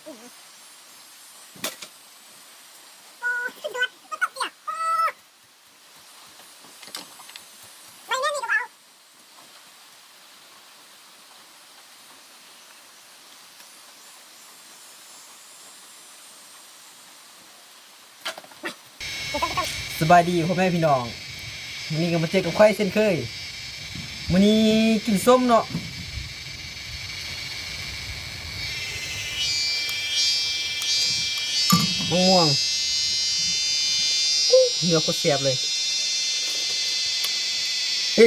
ສະບາຍດີພໍ່ແມ່ພີ່ນ້ອງ ມື້ນີ້ກໍມາເຈີກັບຂ້ອຍເຊັ່ນເຄີຍ. ມື້ນີ້ກິນສົ້ມເນາະ ມະມ່ວງ ອູ້ ເນື້ອໂຄດແຊບເລີຍ. ເອີ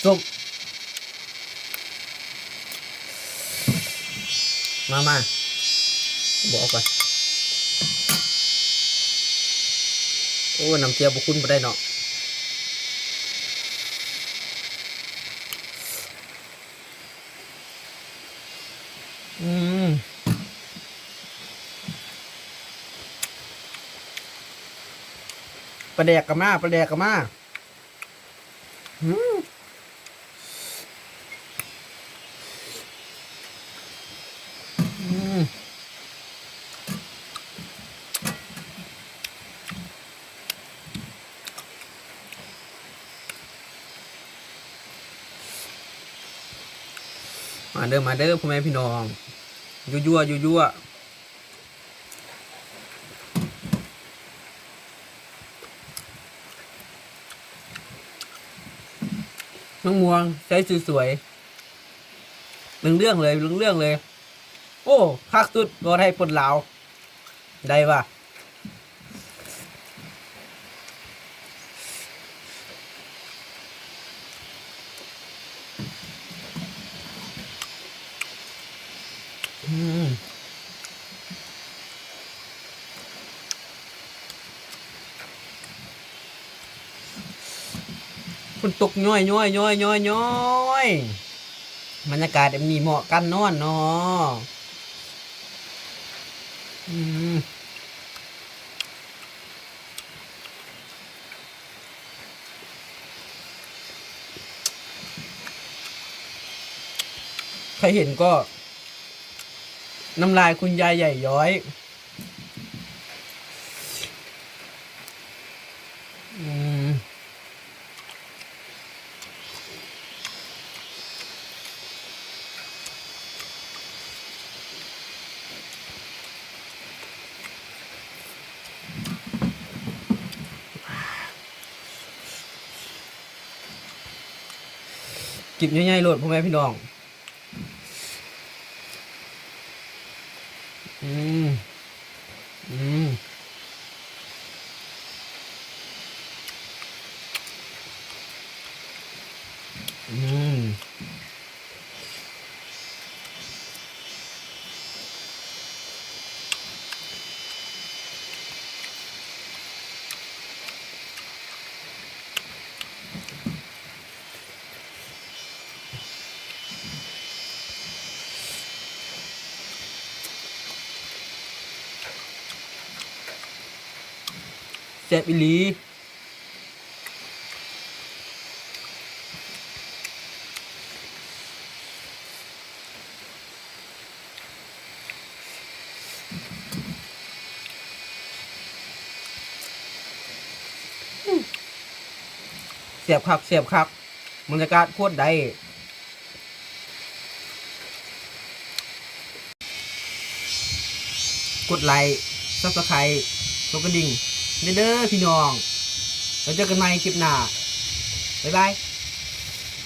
ສົ້ມ ມາ ມາ ບໍ່ເອົາກ່ອນ. ໂອ້ ນ້ຳແຈ່ວບໍ່ຂຸ້ນປານໃດເນາະ. ອືມ ປາແດກກໍມາ ປາແດກກໍມາ. ອືມ ອືມ ມາເດີ ມາເດີ ພໍ່ແມ່ພີ່ນ້ອງ ຍົວໆ ຍົວໆ. ມະມ່ວງໃສສວຍໆ ເຫຼືອງໆເລີຍ ເຫຼືອງໆເລີຍ. ໂອ້ ຄັກສຸດ ບໍ່ໄດ້ຄົນລາວ ໄດ້ວ່າ. ອືມ ຝົນຕົກຍ້ອຍໆໆໆ ບັນຍາກາດແບບນີ້ເໝາະກັນນອນເນາະ. ອືມ ໃຜເຫັນກໍນ້ຳລາຍຄຸນຍາຍໃຫຍ່ຍ້ອຍ. ອືມ ກິນໃຫຍ່ໆໂລດ ພໍ່ແມ່ພີ່ນ້ອງ. ອືມ ອືມ ອືມ. ແຊບອີ່ຫຼີ. ແຊບຄັກ ແຊບຄັກ ບັນຍາກາດໂຄດໄດ້. ກົດໄລ ຊັບສະໄຄ ກົດກະດິ່ງແດ່ເດີພີ່ນ້ອງ. ແລ້ວເຈີກັນໃໝ່ຄລິບໜ້າ. ບາຍບາຍ.